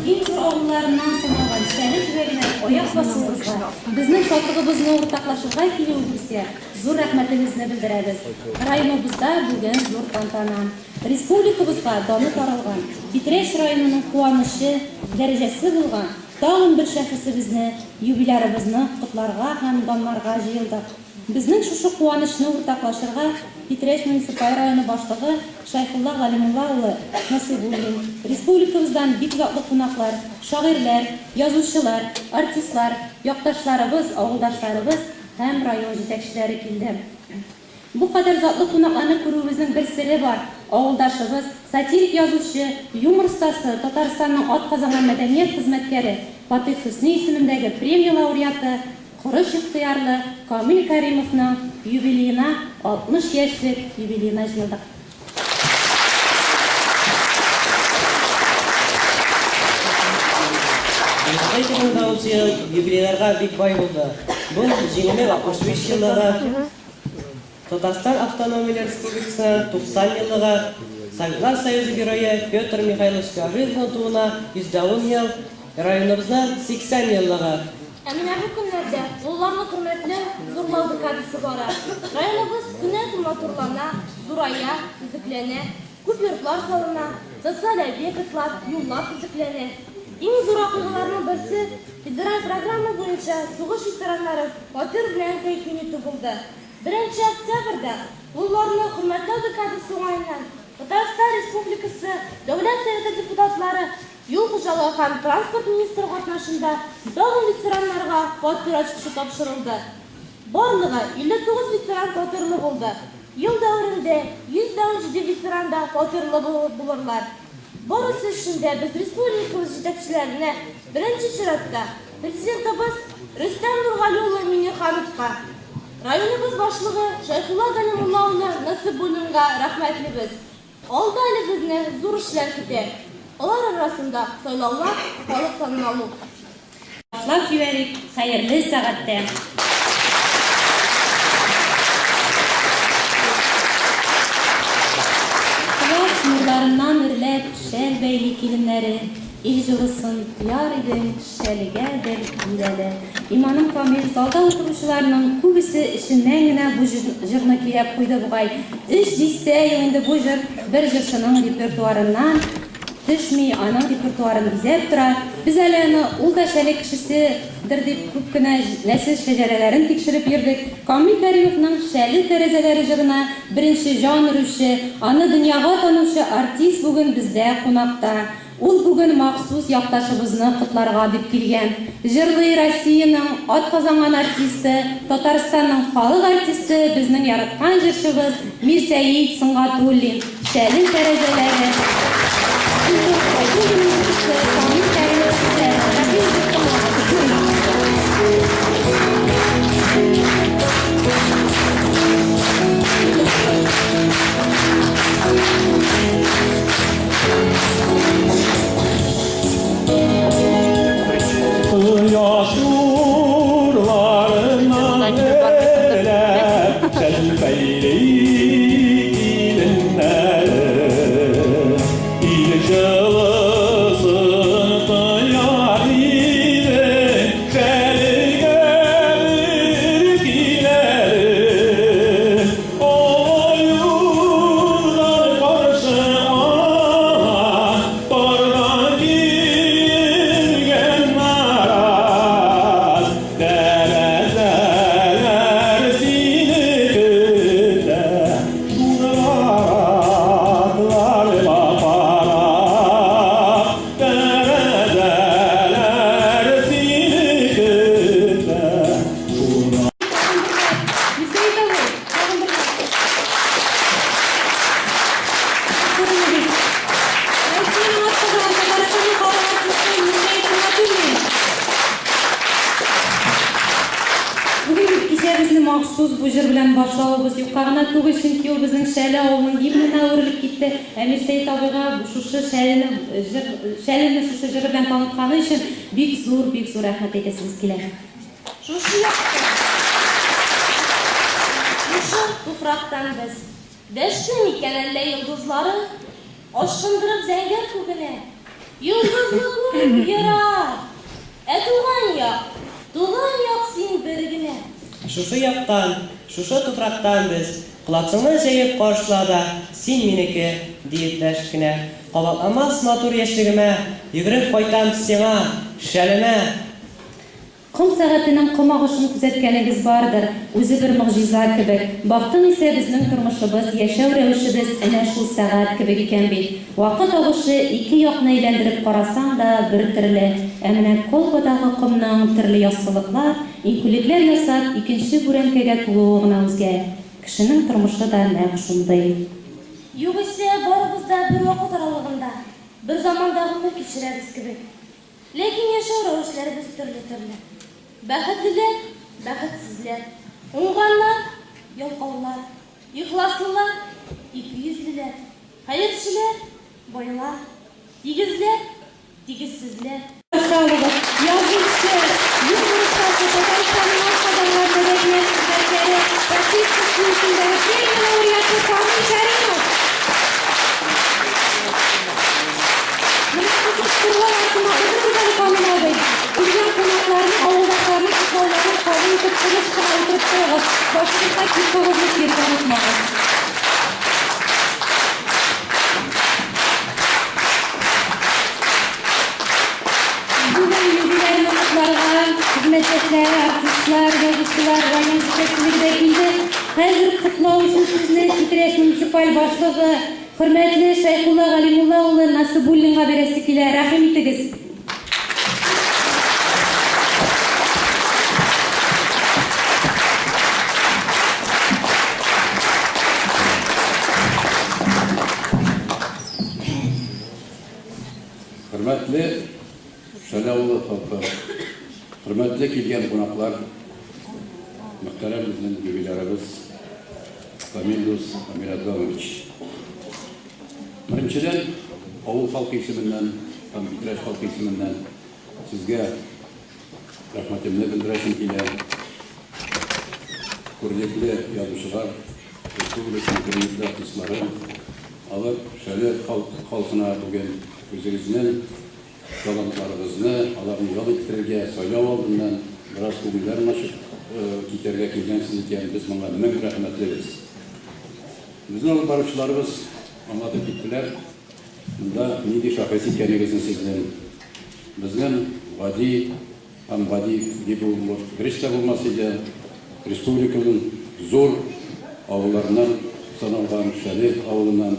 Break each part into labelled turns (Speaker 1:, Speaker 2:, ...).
Speaker 1: Иң зур авылларыннан саналган Шәле төбәгенә аяк басуыгызга, безнең шатлыгыбызны уртаклашырга килүегезгә зур рәхмәтебезне белдерәбез. Районыбызда бүген зур тантана. Республикабызга даны таралган, Питрәч районының куанычы, дәрәҗәсе булган тагын бер шәхесебезне, юбилярыбызны котларга һәм данларга җыелдык. Безнең шушы куанычны уртаклашырга Питрәч муниципаль районы башлыгы Шәйхулла Галимулла улы Насыйбуллин, республикабыздан бик затлы кунаклар, шагыйрьләр, язучылар, артистлар, якташларыбыз, авылдашларыбыз һәм район җитәкчеләре килде. Бу кадәр затлы кунакларны күрүебезнең бер сере бар, авылдашыбыз, сатирик язучы, юмор остасы, Татарстанның атказанган мәдәният хезмәткәре, Фатыйх Хөсни исемендәге премия лауреаты, Корыч ихтыярлы Камил Кәримовның юбилеена 60 яшьлек юбилеена җыелдык.
Speaker 2: Быелгы 2010 ел юбилейларга бик бай булды. Бу, Җиңүнең 65 еллыгы, Татарстан Автономияле Республикасының 90 еллыгы, Советлар Союзы Герое Петр Михайлович Гавриловның тууына 110 ел, районыбызның 80 еллыгы.
Speaker 3: Ә менә бу көннәрдә олыларны хөрмәтләү, зурлау декадасы бара. Районыбыз көннән-көн матурлана, зурая, төзекләнә, күп йортлар салына, социаль объектлар, юллар төзекләнә. Иң зур вакыйгаларның берсе, федераль программа буенча сугыш ветераннарын фатир белән тәэмин итү булды. Беренче октябрьдә олыларны хөрмәтләү декадасы уңаеннан Татарстан Республикасы Дәүләт Советы депутатлары, юл хуҗалыгы һәм транспорт министры катнашында тагын ветераннарга фатир ачкычы тапшырылды. Барлыгы 59 ветеран фатирлы булды. Ел дәверендә 117 ветеран да фатирлы булырлар. Барысы өчен дә без республикабыз җитәкчеләренә, беренче чиратта, Президентыбыз Рөстәм Нургали улы Миңнехановка, районыбыз башлыгы Шәйхулла Галимулла улы Насыйбуллинга рәхмәтлебез. Алда әле безне зур эшләр көтә. Алар арасында, сайлаулар, халык санын алу.
Speaker 1: Башлап җибәрик, хәерле сәгатьтә! Кояш нурларыннан эрләп шәл бәйли киленнәре, Ил җылысын тояр идең, шәлегә бер кил әле. Иманым камил, залда утыручыларның күбесе эченнән генә бу җырны көйләп куйды бугай. Өч дистә ел инде бу җыр бер җырчының репертуарыннан төшми, аның репертуарын бизәп тора. Без әле аны ул да Шәле кешеседер дип күп кенә нәсел шәҗәрәләрен тикшереп йөрдек. Камил Кәримовның Шәле тәрәзәләре җырына беренче җан өрүче, аны дөньяга танучы артист бүген бездә кунакта. Ул бүген махсус якташыбызны котларга дип килгән. Җырлый Россиянең атказанган артисты, Татарстанның халык артисты, безнең яраткан җырчыбыз Мирсәет Сөнгатуллин, Шәле тәрәзәләре, Илнур Фәйзуллин музыкасы, Камил Кәримов сүзләре, рәхим итеп тыңлагыз.
Speaker 4: Кояш нурларыннан эрләп, Шәлпәйли киленнәре. Ил җылысын
Speaker 1: Сүзебезне махсус бу җыр белән башлавыбыз юкка гына түгел, чөнки ул безнең Шәле авылының гимнына әверелеп китте. Ә Мирсәет абыйга шушы Шәлене җыр, Шәлене шушы җыры белән танытканы өчен бик зур, бик зур рәхмәт әйтәсебез килә.
Speaker 3: Шушы яктан, шушы туфрактан без. Дәште микән әллә йолдызлары, Ашкындырып зәңгәр күгенә? Йолдызлы күк ерак, ә туган як, Туган як син бер генә.
Speaker 2: Шушы яктан, шушы туфрактан без, Колачыңны җәеп каршыла да, Син минеке, диеп дәш кенә. Кабатламас матур яшьлегемә, Йөгереп кайтам сиңа, Шәлемә!
Speaker 1: Ком сәгатенең ком агышын күзәткәнегез бардыр, үзе бер могҗиза кебек. Бактың исә, безнең тормышыбыз, яшәү рәвешебез әнә шул сәгать кебек икән бит. Вакыт агышы ике якны әйләндереп карасаң да бер төрле, ә менә колбадагы комның төрле яссылыклар, иңкүлекләр ясап, икенче бүрәнкәгә тулуы гына үзгә. Кешенең тормышы да нәкъ шундый.
Speaker 3: Югыйсә, барыбыз да бер вакыт аралыгында, бер заманда гомер кичерәбез кебек. Ләкин яшәү рәвешләребез төрле-төрле. Бәхетлеләр, бәхетсезләр, уңганнар, ялкаулар, ихласлылар, икейөзлеләр, хәерчеләр, байлар, тигезләр, тигезсезләр.
Speaker 1: Шалова, язучы, юмор остасы, Татарстанның атказанган мәдәният хезмәткәре, Россия исемендәге премия лауреаты Камил Кәримов. Менә шушы чокырлар артына утырыгыз әле, Камил абый. Килгән кунакларның, авылдашларның котлауларын кабул итеп, тыныч кына утырып торыгыз. Башыгызга кепкагызны кияргә онытмагыз. Бүген юбилярны котларга хезмәттәшләре, артистлар, язучылар, район җитәкчелеге дә килде. Хәзер котлау өчен сүзне Питрәч муниципаль башлыгы, хөрмәтле Шәйхулла Галимулла улы Насыбуллинга бирәсе килә. Рәхим итегез.
Speaker 5: Хөрмәтле Шәле авылы халкы, хөрмәтле килгән кунаклар, мөхтәрәм безнең юбилярыбыз Камил дус Камил Әдгамович. Беренчедән, авыл халкы исеменнән һәм Питрәч халкы исеменнән сезгә рәхмәтемне белдерәсем килә. Күренекле язучылар, республиканың күренекле артистлары алып, Шәле халкына бүген үзегезнең талантларыгызны, аларны ял иттерергә, сайлау алдыннан бераз күңелләрен ачып китәргә килгәнсез икән, без моңа мең рәхмәтлебез. Безнең алып баручыларыбыз аңлатып киттеләр, монда нинди шәхес икәнегезне сезнең. Безнең гади һәм гади дип ул дөрес тә булмас иде, республиканың зур авылларыннан саналган Шәле авылыннан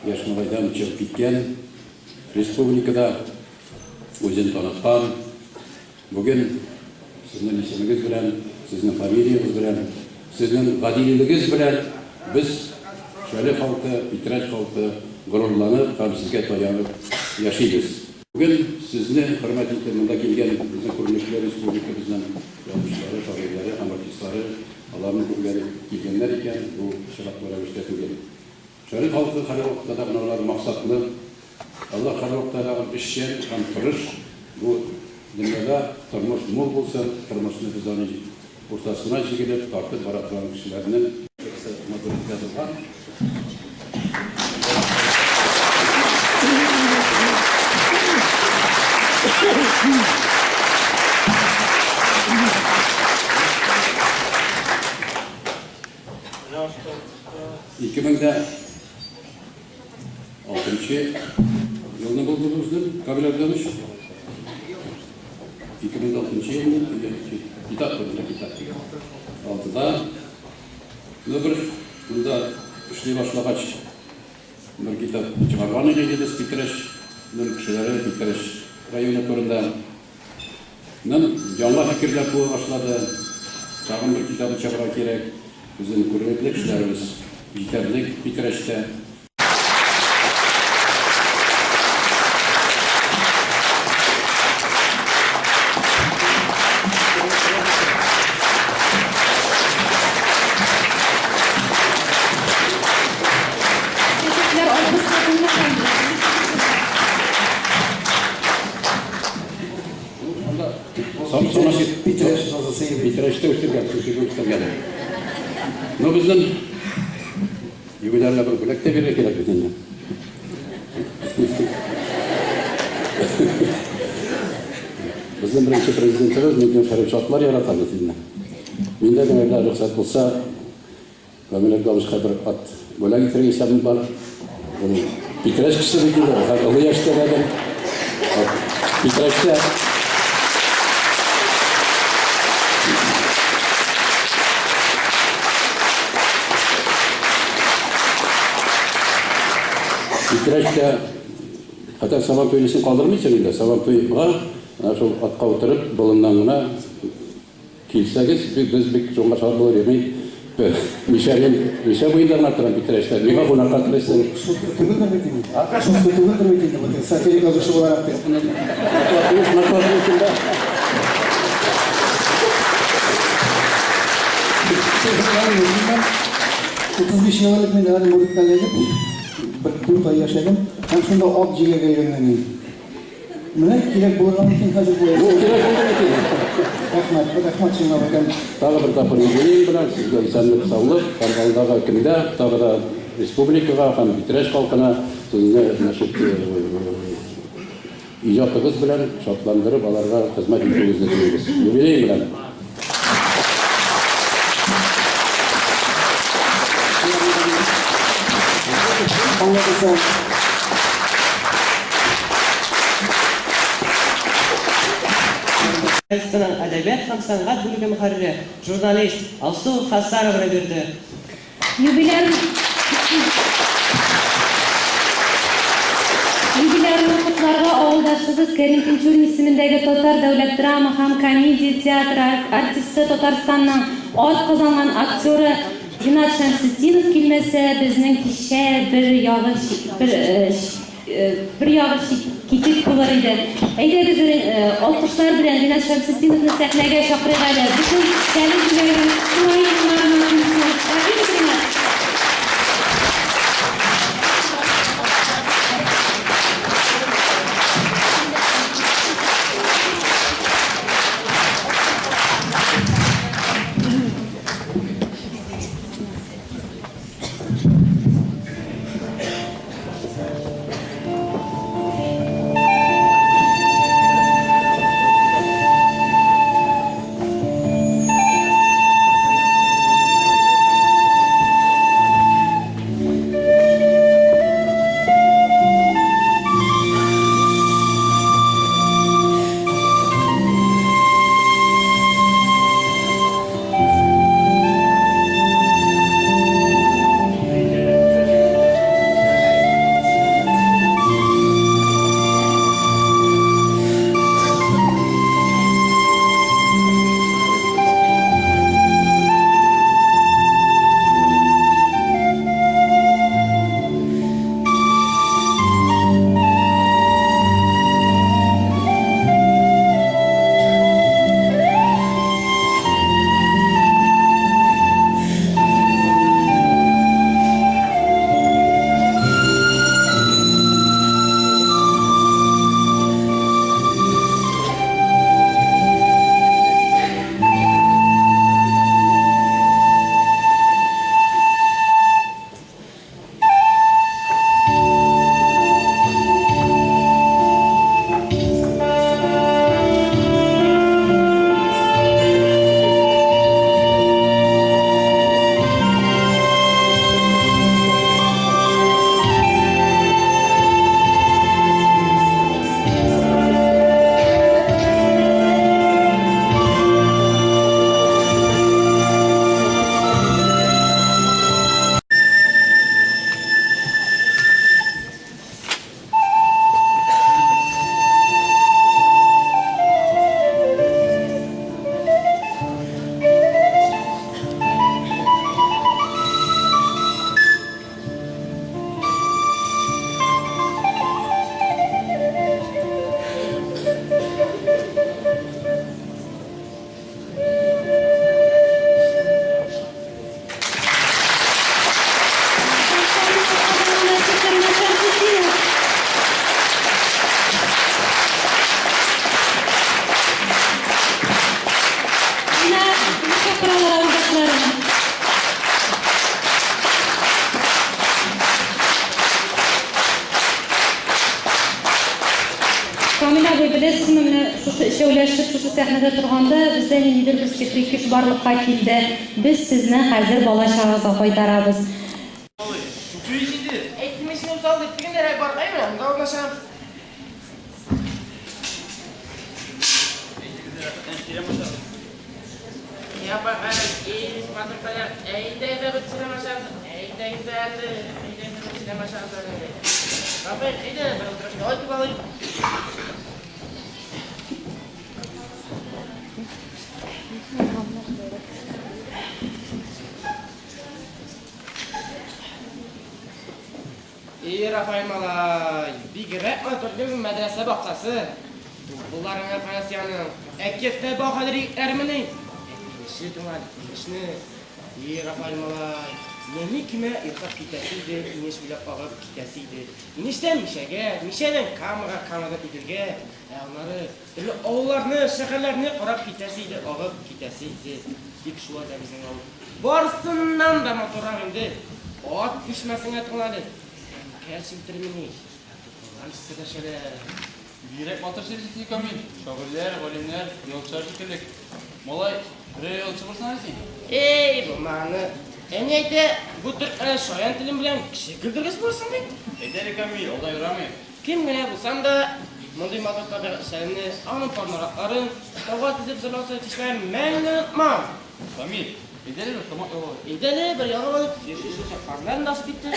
Speaker 5: яшь малайдан чыгып киткән, республикада үзен таныткан, Бүген сезнең исемегез белән, сезнең фамилиягез белән, сезнең гадилелегез белән без, Шәле халкы, Питрәч халкы горурланып һәм сезгә таянып яшибез. Бүген сезне хөрмәт итеп монда килгән безнең күренекле республикабызның язучылары, шагыйрьләре һәм артистлары, аларны күргәле килгәннәр икән, бу очраклы рәвештә түгел. Шәле халкы һәрвакытта да менә алар максатлы, Алар һәрвакытта да эшчән һәм тырыш. Бу дөньяда тормыш мул булсын, тормышны без аны уртасына җигелеп, тартып бара торган кешеләрнең. Тексты матур итеп язылган. 2006 елны булды бу безнең, Камил Абдуллович. 2006 елны китап турында китап. Алтыда. Ну, бер монда эшли башлагач, бер китап чыгарган идек без Питрәчнең кешеләре, Питрәч районы турында. Нан яңа фикерләр туа башлады. Тагын бер китап чыгарырга кирәк. Безнең күренекле кешеләребез җитәрлек Питрәчтә. Питрәчтә үстергән, шушы үстергән. Ну, безнең юбилярга бер бүләк тә бирергә кирәк бит инде. Безнең беренче президентыбыз Минтимер Шәрипович атлар ярата бит инде. Миндә генә дә рөхсәт булса, Камил Абдулловичка бер ат бүләк итәргә исәбем бар. Ул Питрәч кешесе бит инде, һәм олы яшьтә дә адәм. Питрәчтә Питрәчтә хәтта Сабан туен калдырмыйсың инде. Сабан туйга менә шул атка утырып, болыннан гына килсәгез, без бик шуңа шат булыр идек. Мин Мишәрем, Мишә буенда гына торам Питрәчтә. Миңа кунакка керәсең.
Speaker 6: Шутка түгелдер бит инде. Шутка түгелдер бит инде бу. Сатирик язучы буларак дип. Утыз биш ел элек мин Оренбургта элегеп, бер дүрт ай яшәдем. Һәм шунда ат җигәргә өйрәнгән идем. Менә кирәк булырга мөмкин хәзер бу.
Speaker 5: Бу кирәк булды бит инде.
Speaker 6: Рәхмәт, рәхмәт чынлап әйтәм.
Speaker 5: Тагы бер тапкыр юбилеем белән сезгә исәнлек, саулык һәм алдагы көндә тагы да республикага һәм Питрәч халкына сезне значит иҗатыгыз белән шатландырып, аларга хезмәт итүегезне телибез. Юбилеем белән!
Speaker 6: Аңлатылса.
Speaker 2: Газетаның әдәбият һәм сәнгать бүлеге мөхәррире, журналист Алсу Хасаровна бирде.
Speaker 1: Юбиляр Юбилярны котларга авылдашыбыз Кәрим Тинчурин исемендәге Татар дәүләт драма һәм комедия театры артисты, Татарстанның ат казанган актеры Ринат Шәмсетдинов килмәсә, безнең кичә бер ягы бер бер ягы китек булыр иде. Әйдәгез, алкышлар белән Ринат Шәмсетдиновны сәхнәгә чакырыйк әле. Бөтен Шәле җиләген шулай урыннарына килсен. Рәхим ит, Ринат. чакыралар авылдашларын. Камил абый, беләсезме, менә шушы өчәүләшеп шушы сәхнәдә торганда бездә ниндидер бер сихри көч барлыкка килде. Без сезне хәзер балачагыгызга кайтарабыз.
Speaker 7: Шушы ич инде.
Speaker 8: Әйттем ич, усал дип, тегендәрәк бар, әй менә монда урнашам. Я бакаем, эй, матуркайлар, әйдәгез әле чирәм ашагыз, әйдәгез әле, әйдәгез әле чирәм ашагыз әле. Рафаэль, әйдә, бер утырып ял итеп алыйк. И, Рафаэль малай, бигрәк матур безнең мәдрәсә бакчасы. Тупылларыңа кара син аның. Әкияттә баһадир егетләрмени? Ә инеше тыңла, инешне. И, Рафаэль малай, нәни көймә ясап китәсе иде, инеш буйлап агып китәсе иде. Инештән Мишәгә, Мишәдән Камага, Камадан Иделгә, ә аннары төрле авылларны, шәһәрләрне карап китәсе иде, агып китәсе иде. Тик шулай да безнең авыл барысыннан да матуррак инде. Ат тишмәсеңә тыңла әле. Әнкә челтермени, ә тупыллар серләшәләр.
Speaker 7: Бигрәк матур сөйлисең син, Камил. Шагыйрьләр, галимнәр, ялчылар шикелле. Малай, берәр ялчы булсаң әле син.
Speaker 8: Эй, булмаганы. Әни әйтә, бу төрк әнә шаян телем белән кеше көлдергеч булырсың бит.
Speaker 7: Әйдә әле, Камил, алда ярамый.
Speaker 8: Кем генә булсам да, мондый матур табигать эшләремне, аның пар наратларын, тауга тезеп зырлаучы чишмәләрен мәңге онытмам.
Speaker 7: Камил, әйдә әле бер тамак ялгап алыйк.
Speaker 8: Әйдә әле, бер ялгап алыйк. Шушы карнарым да ачып китте.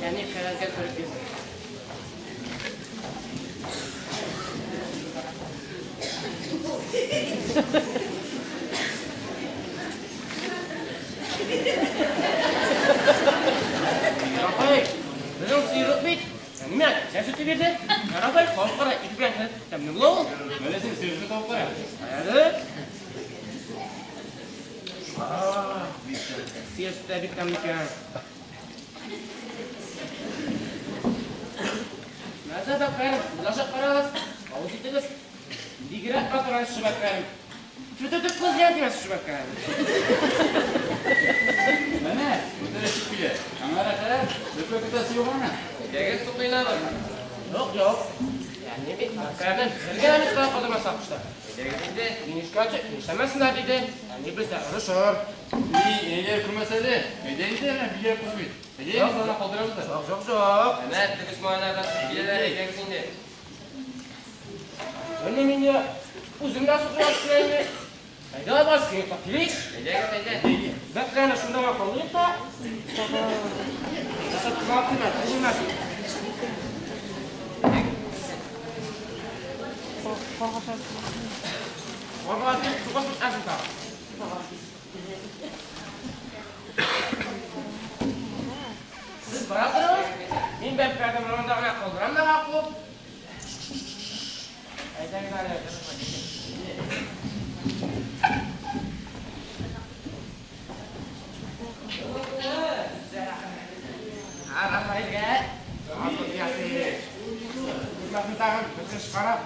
Speaker 8: Әни кәгазьгә төреп бирде. Рафаэль, безнең сыер юк бит. Нимә, кесә сөте бирде. Рафаэль, кабып кара, ит белән кесә тәмле була ул.
Speaker 7: Менә син сыерны табып кара.
Speaker 8: Әле. Сыер сөте бик тәмле икән. Нәрсә бәбкәләрем, сез ашап карагыз, авыз итегез. Бигрәк матур шушы бәбкәләрем. Түтүтү кыз гына тимәс шушы бәбкәләрем.
Speaker 7: Менә, үтерәсе килә. Аңа рәхәт, бөпе көтәсе юк аны.
Speaker 8: Әйдәгез туктыйлабыз. Юк, юк. Әни бит бәбкәләрне бер генә минутка да калдырмаска кушты. Әйдәгез инде, инешкә төшеп, нишләмәсеннәр, диде. Әни белсә, орышыр.
Speaker 7: И, әниләр күрмәсә әле. Әйдә инде, әнә, бигрәк кыз бит. Әйдә, без аны калдырабыз да.
Speaker 8: Юк, юк, юк. Әнә, теге малайлар киләләр, әйдәгез инде. Менә мин я үзем дә сукырап килә инде. Әйдә, баш киеп килик. Әйдәгез, әйдә. Бәбкәне шунда гына калдырыйк та. Ясап тормак кына, күренмәсен. Карга дип суга сүтәсең тагы. Сез бара торыгыз, мин бәбкәне монда гына калдырам да куып. Әйдәгез әле. Рафаэльгә азык ясый. Күрмәсен тагын, бөтен чыгарам.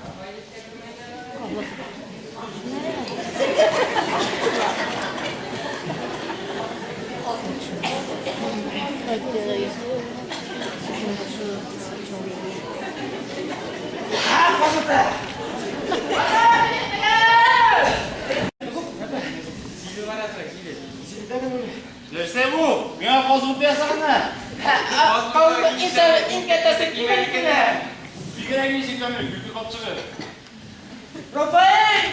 Speaker 7: Нәрсә бу? Миңа каз боты ясаганнар.
Speaker 8: Кавымның иң сәбе, иң кәттәсе кимерекеләр.
Speaker 7: Бигрәк ничек Камил, көлке капчыгы.
Speaker 8: Рафаэль!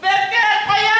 Speaker 8: Бәбкә, кая?